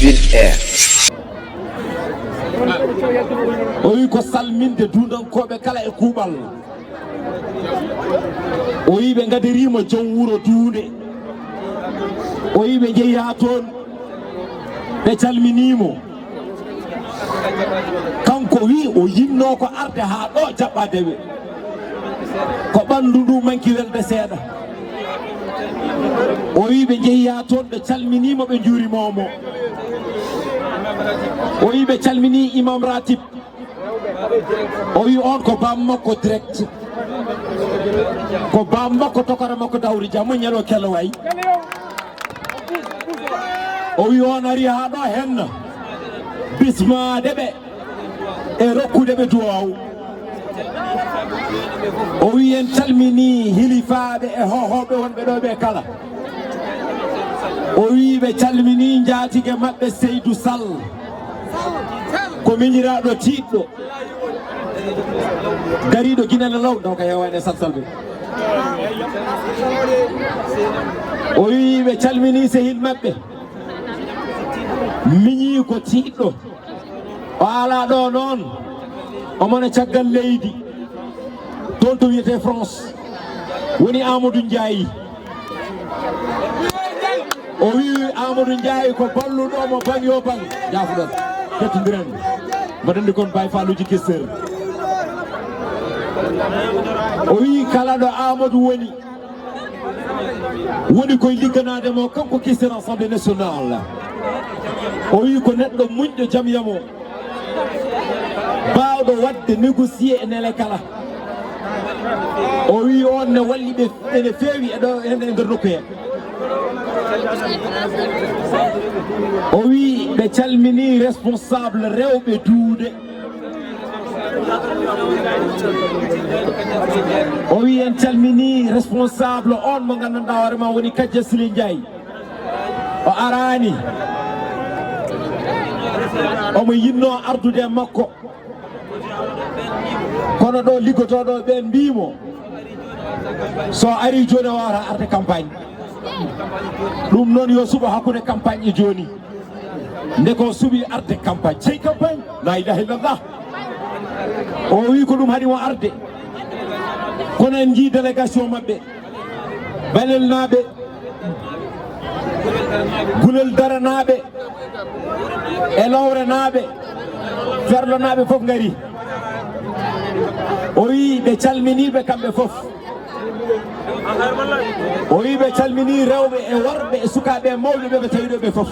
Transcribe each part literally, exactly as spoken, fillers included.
Vide Air. O wi ko salminde duundankooɓe kala e kuuɓal. O wi ɓe ngadiriima joom wuro Duunde. O wi ɓe njehi haa toon, ɓe calminii mo. Kanko wi o yinnoo ko arde haa ɗo jaɓɓaade ɓe. Ko ɓanndu ndu manki welde seeɗa. O wi ɓe njehi haa toon, ɓe calminii mo, ɓe njuuriima mo. O wi ɓe calminii Imam Ratib. O wi on ko baam makko direct. Ko baam makko tokara makko Dawri Jam mo ñalo kello way. O wi on ari haa ɗo henna. Bismaade ɓe e rokkude ɓe duwaaw. O wi en calminii hilifaaɓe e hohooɓe wonɓe ɗo ɓe kala. O wi ɓe calminii njaatige maɓɓe Seydou Sall. Ko miñiraaɗo tiiɗɗo. Dariiɗo Gine Law, donc heewaani e salsalɓe. O wi ɓe calminii sehil maɓɓe. Miñi ko tiiɗɗo. O alaa ɗo noon. Omo na caggal leydi. Toon to wiyetee France. Woni Amadou Ndiaye. O wi Amadou Ndiaye ko balluɗo mo bang yo bang. Jaafuɗon. Kettindiren. Mbaɗen ndi kon Baye Falluji Kester. O wi kala ɗo Amadou woni. Woni koye ligganaade mo kanko Kester Assemblée Nationale. O wi ko neɗɗo muñɗo jam yamo. Baawɗo waɗde négocier e nele kala. O wi on ne walli ɓe ene feewi e ɗo e nder nokku he. O wi ɓe calmini responsable rewɓe Duunde. O wi en calmini responsable on mo nganndanɗaa hoore ma woni Kajja Sili Ndiaye. O araani. Omo yinnoo ardude e makko. Kono ɗo liggotooɗo ɓeen mbii mo, so ari jooni o waawata arde campagne. Ɗum noon yo suɓo hakkunde campagne e jooni. Nde ko suɓi arde campagne, cey campagne, la ilaha illallah. O wi ko ɗum haɗi mo arde. Kono en njii délégation maɓɓe. Balelnaaɓe, Gulel Daranaaɓe, e Lowrenaaɓe, Ferlonaaɓe fof ngari. O wi ɓe calminii ɓe kamɓe fof. O wi ɓe calminii rewɓe e worɓe e sukaaɓe e mawɓe ɓe ɓe tawi ɗo ɓe fof.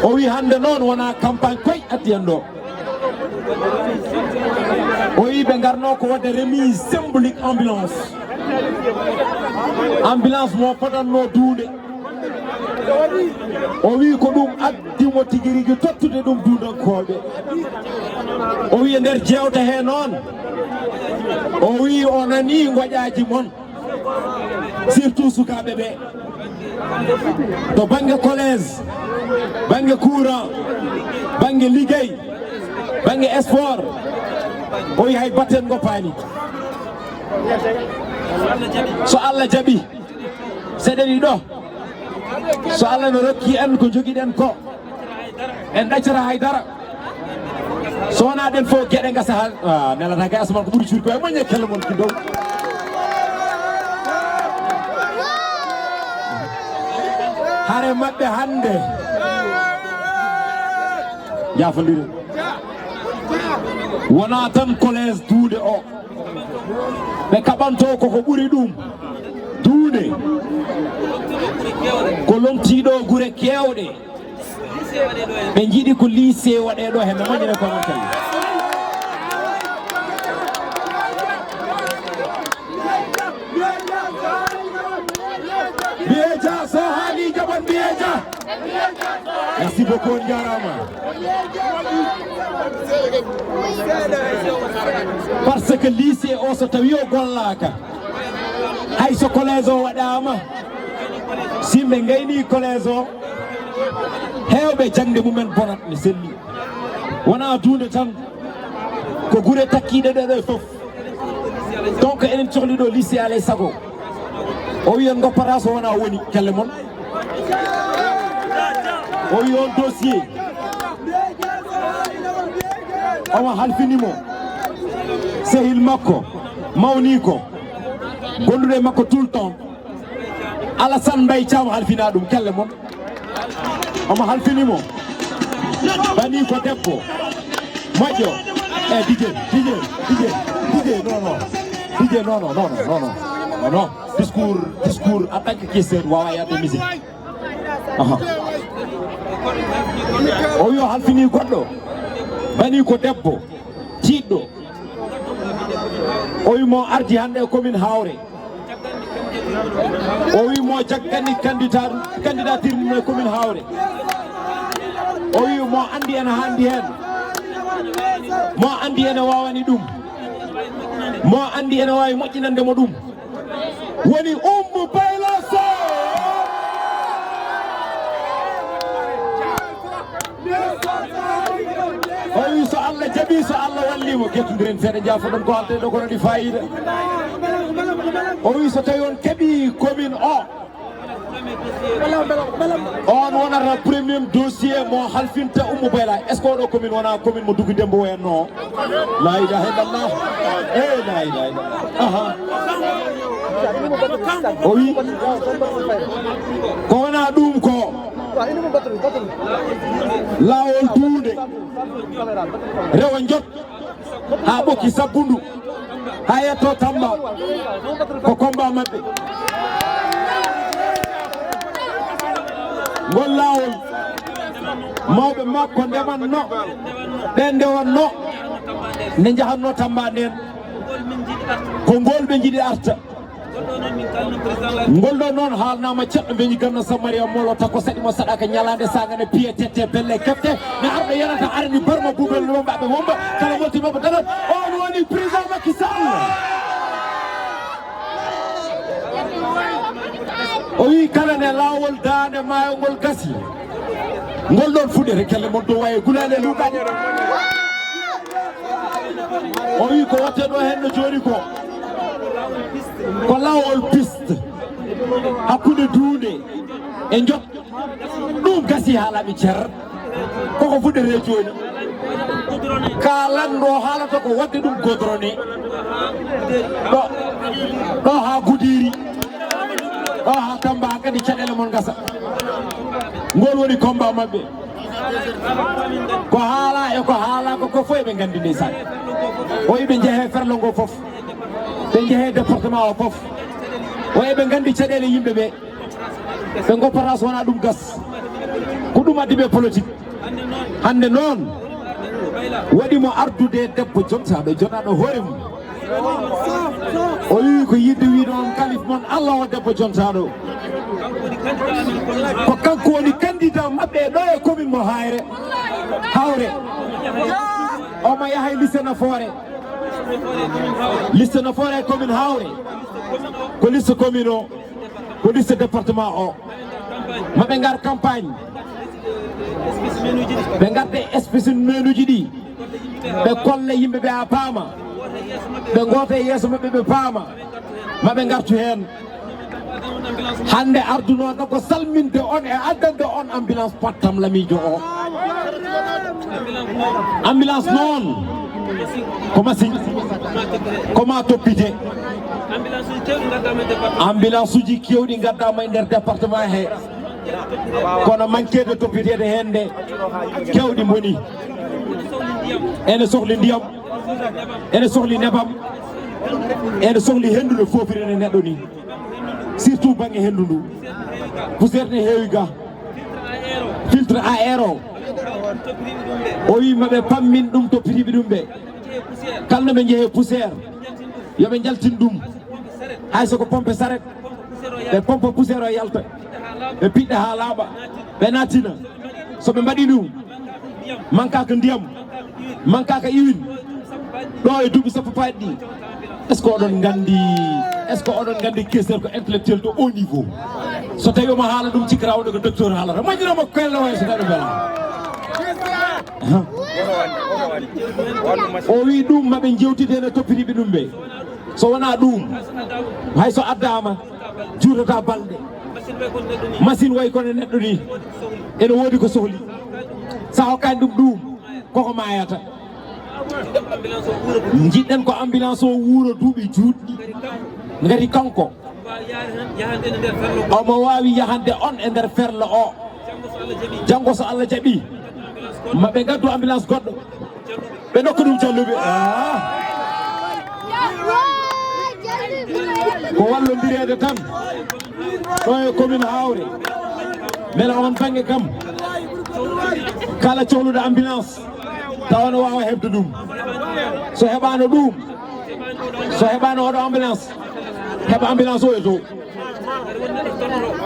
O wi hannde noon wonaa campagne koy addi en ɗo. O wi ɓe ngarno ko wadde remise symbolique ambulance. Ambulance mo fotannoo Duunde. O wi ko ɗum addi mo tigi rigi tottude ɗum duundankooɓe. O wi e nder jeewte he noon. O wi o nanii ngoƴaaji mon. Surtout sukaaɓe ɓe. To bannge collège, bannge courant, bannge liggey, bannge sport, o wi hay batten ngoppaani. So Allah jaɓi, seɗen ɗo. So Allah no rokki en ko jogiɗen ko, en ɗaccata hay dara. So wonaa ɗen fof geɗe ngasa ha, ah, nelata kay asaman ko ɓuri cuuɗi ko e moƴƴe kelle mon ki dow. Hare maɓɓe hannde. Yaafondire. Wonaa tan collège Duunde o. Ɓe kaɓanto koko ɓuri ɗum. Duunde. Ko lomtiiɗo gure keewɗe. Ɓe njiɗi ko lycée waɗee ɗo heen, no moƴƴere ko noon kadi. Mbiye Dia, so haali jaɓan Mbiye Dia. Merci beaucoup, on njaaraama. Parce que lycée o so tawi o gollaaka, hay so collège o waɗaama, si ɓe ngayni collège o, heewɓe jaŋde mumen bonat ne selli. Wonaa Duunde tan, ko gure takkiiɗe ɗe ɗo fof. Donc eɗen cohli ɗo lycée alay sago. O wi en ngoppata so wona woni kelle mon. O wi on dossier omo halfini mo sehil makko mawni ko gonduɗo e makko tout le temps. Alassane Mbaye Thiam halfina ɗum kelle mon. Omo halfini mo. Bani ko debbo moƴƴo. E DJ, DJ, DJ, DJ, non, non. DJ, non, non, non, non, non, non, non. Discours, discours en tant que questeur wawa yadde musique. Aha. O wi o halfini goɗɗo. Bani ko debbo tiɗɗo. O wi mo ardi hande e commune Hawre. O wi mo jaggani candidat, candidature mum e commune Hawre. O wi mo andi ene handi hen. Mo andi ene wawani ɗum. Mo andi ene wawi moƴƴinande mo ɗum. Woni Oumou Bayla Sow. O wi so Allah jaɓi, so Allah walli mo, kettondiren seeɗa, jaafoɗon ko haalta ɗo kono ɗi fayida. O wi so tawi on keɓi commune o, on wonata premier dossier mo halfinta Oumou Bayla. Est-ce que oɗo commune wona commune mo Dugu Dembo en no? La ilaha illallah. Eh, la ilaha illallah. Aha. O wi ko wona ɗum ko lawol duunde rewa njot ha ɓokki sabbundu ha yetto Tamba. Ko combat maɓɓe. Ngol lawol mawɓe makko ndemanno, ɓe ndewanno, nde jahanno Tamba nden. Ko ngol ɓe jiɗi arta. Ngol ɗo noon haalnaama ceɗɗo mbeñi ganna Samaria molo tako saɗi mo saɗaka ñalaande sangane piye tette belle kefte ne arɗo yarata arani barma bubel womba ɓe womba kala molti mabba daɗat. On woni président Macky Sall. O wi kala ne laawol daande maayo ngol gasi. Ngol ɗon fuɗere kelle mon dow waye gulaali e luukaani. O wi ko watte ɗo hen no jooni ko, ko laawol piste hakkunde duunde e njot. Ɗum gasi haalami cer. Koko fuɗere jooni. Ka lanɗo haalata ko wadde ɗum godrone. Ɗo, ɗo ha Gudiri. Ɗo ha Tamba kadi caɗele mon gasa. Ngol woni combat maɓɓe. Ko haala e ko haala ko, ko fof eɓe nganndi ndeysaan. O eɓe njehe ferlo ngo fof. Ɓe njehe département o fof. O eɓe nganndi caɗele yimɓe ɓe. Ɓe ngoppata so wona ɗum gas. Ko ɗum addi ɓe politique. Hannde noon waɗi mo ardude debbo jontaaɗo, jonaɗo hoore mum. O wi ko yidde wiide on kalif mon Allah o debbo jontaaɗo. Ko kanko woni candidat maɓɓe ɗo e commune mo Hayre. Hawre. Omo yaha e liste Nafoore. Liste Nafoore e commune Hawre. Ko liste commune o. Ko liste département o. Maɓe ngar campagne. Ɓe ngarde spécimen uji ɗi. Ɓe kolla yimɓe ɓe a paama. Ɓe ngoota e yeeso maɓɓe ɓe paama. Maɓe ngartu heen. Hannde ardunoɗo ko salminde on e addande on ambulance pattam lamiijo o. Ambulance noon ko machine, ko ma toppite. Ambulance uji kewɗi ngaddama e nder département he. Kono manquede toppiteede heen nde kewɗi mboni. Ene sohli ndiyam, ene sohli nebam, ene sohli henndu no foofirene neɗɗo ni. Surtout bannge henndu ndu. Poussière ne heewi ga. Filtre à air o. O wi maɓe pammin ɗum toppitiiɓe ɗum ɓe. Kala no ɓe njehee poussière, yo ɓe njaltin ɗum. Hay so ko pompe saret, ɓe pompa poussière o yalta. Ɓe piɗɗa haa laaɓa. Ɓe natina. So ɓe mbaɗi ɗum, mankaaka ndiyam, mankaaka iwin, ɗo e duuɓi sappo paaɗi ɗi. Est-ce que oɗon nganndi, est-ce que oɗon nganndi questeur ko intellectuel de haut niveau? So tawi omo haala ɗum, cikkata wonde ko docteur haalata. Moƴƴinama ko kelle way so tawi ɗum wela. O wi ɗum maɓe jewtide heen e toppitiiɓe ɗum ɓe. So wonaa ɗum, hay so addaama, Juutata balɗe. Machine way kono neɗɗo ni. Ene woodi ko sohli. Sa hokkaani ɗum ɗum, koko maayata. Njiɗɗen ko ambulance o wuuro duuɓi juutɗi. Ngati kanko. Omo waawi yahande on e nder ferlo o. Janngo so Allah jaɓi, ma ɓe ngaddu ambulance goɗɗo. Ɓe ndokka ɗum jalluɓe. Ah. Ko wallondireede tan. Ɗo e commune Hawre. Mbela on bannge kam. Kala cohluɗo ambulance. Tawa no waawa heɓde ɗum. So heɓaano ɗum. So heɓaano oɗo ambulance. Heɓa ambulance o e to.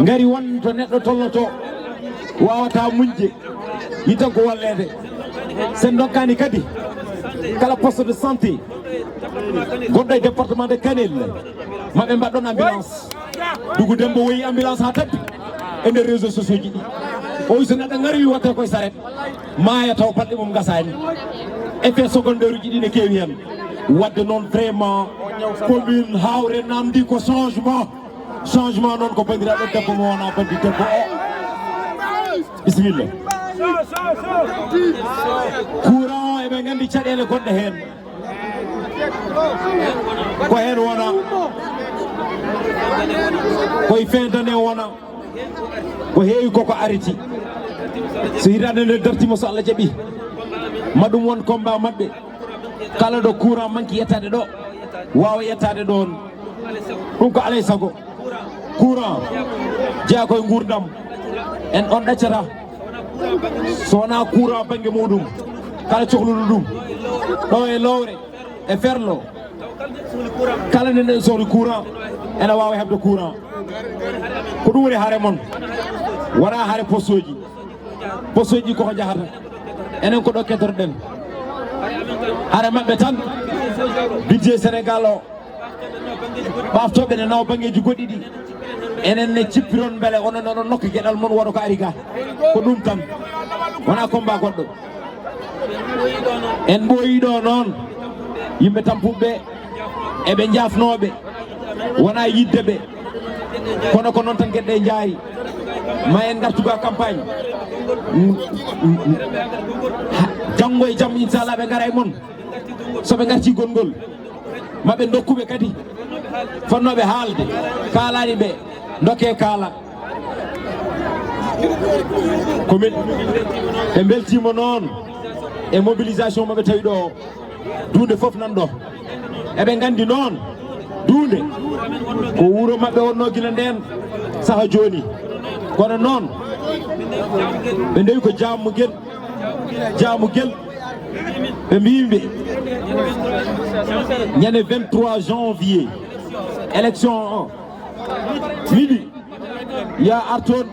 Ngari won to neɗɗo tolnoto. Wawata muñde. Yiɗtan ko walleede. Sen dokkani kadi. Kala poste de santé. Gonɗo e département de Kanel. Maɓe mbaɗɗon ambulance. Dugu Dembo woyi ambulance ha tabbi. E nder réseaux sociaux ji ɗi. O wi so neɗɗo ngari wi watte koye saret. Maaya taw balɗe mum ngasaani. Effet secondaire uji ɗi ne keewi hen. Wadde noon vraiment. Commune Hawre namdi ko changement. Changement noon ko bandiraɗo debbo mo wona bandi debbo o. Bisimilla. Courant o eɓe nganndi caɗeele gonɗe heen. Ko heen wona. Koye fin d'année wona. Ko heewi koko ariti. So hitaande nde dartima so Allah jaɓi. Ma ɗum won combat maɓɓe. Kala ɗo courant manki yettaade ɗo. Waawa yettaade ɗoon. Ɗum ko alay sago. Courant jeyaa koye nguurndam. En on ɗaccata. So wonaa courant bannge muɗum. Kala cohluɗo ɗum. Ɗo e lowre. E ferlo. Kala nde neɗɗo sohli courant. Ene waawi heɓde courant. Ko ɗum woni hare mon. Wonaa hare poste uji. Poste uji koko njahata. Enen ko ɗo kettotoɗen. Hare maɓɓe tan. Budget Sénégal o. Ɓaaftoɓe ne nawa banngeeji goɗɗi ɗi. Enen ne cippiron mbele onon oɗon nokka geɗal mon woto ko ari ga. Ko ɗum tan. Wonaa combat goɗɗo. En ɓooyi ɗo noon. Yimɓe tampuɓe ɓe. Eɓe njaafnooɓe. Wonaa yiɗde ɓe. Kono ko noon tan geɗe ɗe njaari. Ma en ngartu ga campagne. Janngo e jam, inchallah, ɓe ngara e mon. So ɓe ngarti gonngol. Ma ɓe ndokku ɓe kadi. Fotnooɓe haalde. Kaalaani ɓe. Ndokke kaala. Commune. Ɓe mbeltiima noon. E mobilisation maɓɓe tawi ɗo. Duunde fof nan ɗo. Eɓe nganndi noon, Duunde, ko wuro maɓɓe wonnoo gila ndeen saha jooni. Kono noon, ɓe ndewi ko Jaamugel, Jaamugel, ɓe mbiimi ɓe, ñande vingt-trois janvier, élection o, midi, ya ar toon,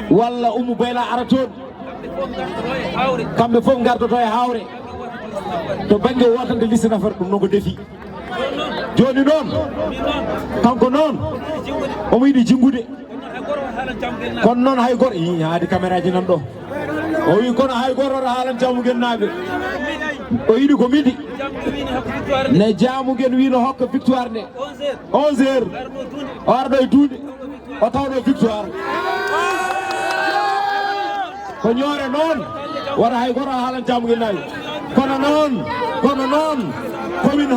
walla Umu Bayla ara toon. Kamɓe fof ngardoto e Hawre. To bannge wootande liste nafata ɗum noon ko defi. Jooni noon, kanko noon, omo yiɗi jinngude. Kono noon hay goto, ii, haadi caméra ji nan ɗo. O wi kono hay goto oto haalan Jaamugel naaɓe. O yiɗi ko midi. Ne Jaamugel wino hokka victoire nde. Onze heures. O ara ɗo e Duunde. O tawɗo victoire. Ko ñoore noon. Wata hay goto haalan Jaamugel naaɓe. Kono noon, kono noon, commune